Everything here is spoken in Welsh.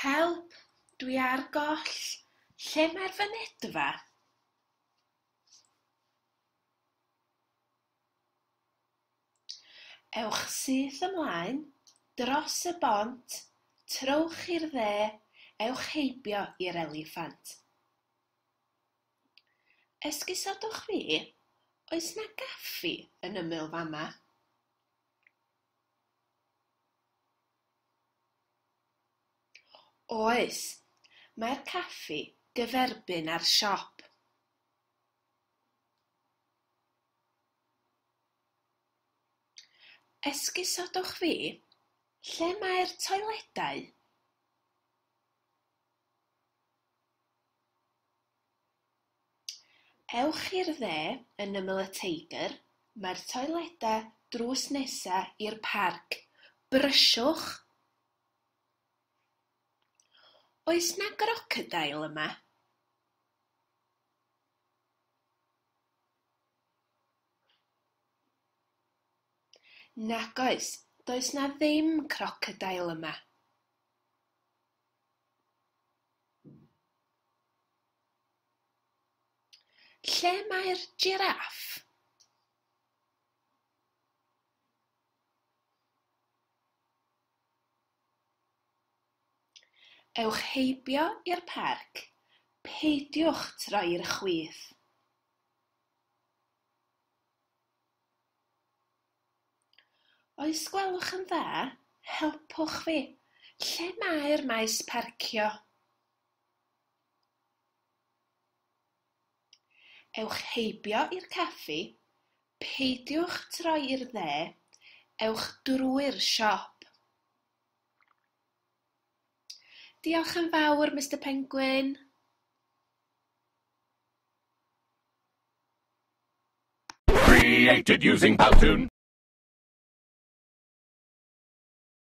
Help, dwi ar goll. Lle mae'r fynedfa? Ewch syth ymlaen, dros y bont, trowch i'r dde, ewch heibio i'r eliffant. Esgusodwch fi, oes 'na gaffi yn ymyl fama? Oes, mae'r caffi gyferbyn â'r siop. Esgusodwch fi, lle mae'r toiledau? Ewch i'r dde yn ymyl y teigr, mae'r toiledau drws nesa i'r parc. Brysiwch! Oes 'na grocodeil yma? Nagoes, does 'na ddim crocodeil yma. Lle mae'r jiráff? Ewch heibio i'r parc, peidiwch troi i'r chwith. Oes gwelwch yn dda, helpwch fi, lle mae'r maes parcio? Ewch heibio i'r caffi, peidiwch troi i'r dde, ewch drwy'r siop. Diolch yn fawr, Mister Pengwin. Created using Powtoon.